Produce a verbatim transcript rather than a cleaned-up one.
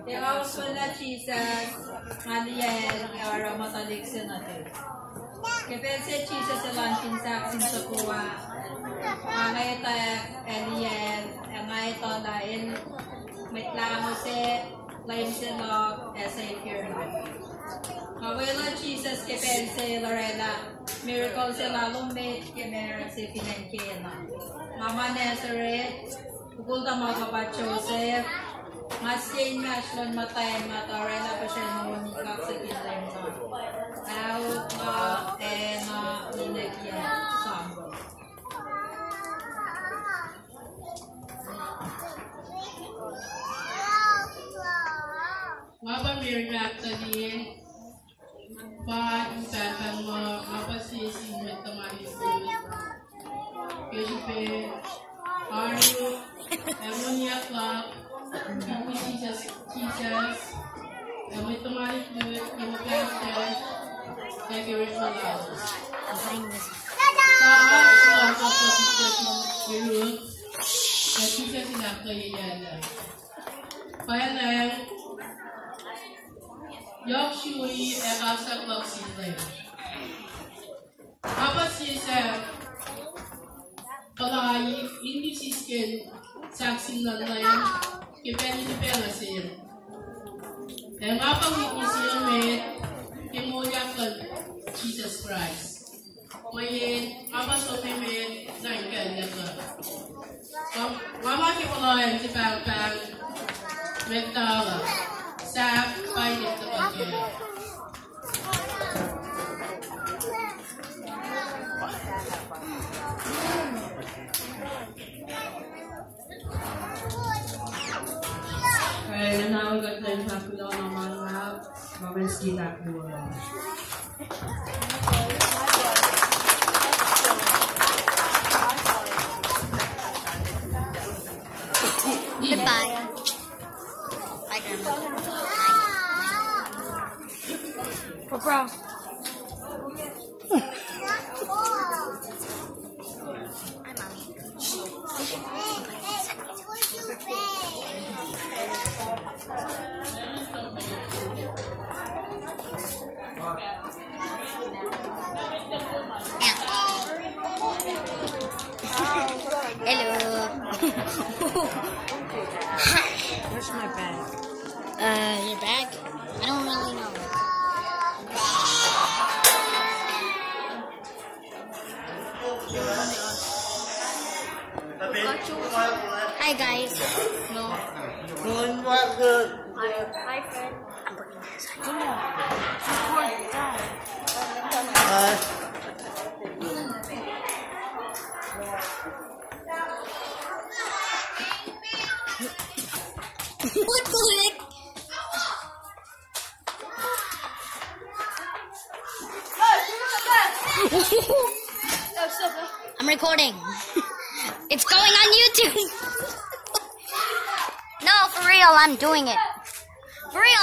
Ke nga oswelah Jisus, nga liyacl ac oruh ma tuhlihk se nuhtihk. Ke pacl se Jisus el oan fin sahk sin soko ah, nga ngwetwack ac liyacl, ac nga etuh lah el Mwet Lahngo se, Leum se luhk, ac Savior luhk. Nga weluhl Jisus ke pacl se el orwaclah miracle se lal met ke marriage se fin acn Cana. Nga ma Nazareth, mukul tuhmuhk uh pa Joseph. Nga sie inmahsrlon muhtwacn ma tuh orwaclah puhsren moni kaksakihn Leum uh. Aok, nga, ac nga ninac kiyacl Sangol. Nga pa Mary Magdalene, pa in pahngpahng muh nga pa sie sin mwet tuhma lihput ke srihpen oaru ac moniac luhk, Jisus, Jisus, ac mwet tuhma lihput, ac mwet pahngpahng, ac ke orekma lalos. Sa, sa, sa, Jisus in ahkkweyaclah. Pwacnwacng, yohk srui ac kaksak luhk sin Leum. Nga pa sie sahk puhlaik in sisken sahk sin Leum ke pacl in pacl se. Ac nga pa witness se met ke moulyak luhn Jisus Kraist. Mweyen nga pa som emet nuh in kaclyak uh. Nga, nga ma ke puhla in tiac pahngpahng met uh, sahk pa in etuh kac. Goodbye. Bye, Grandma. Bro. Hello. Where's my bag? Uh, your bag? I don't really know. Hi, guys. No. Hi, hi, friend. Come on. Record that. What the heck? I'm recording. It's going on YouTube. No, for real, I'm doing it. For real.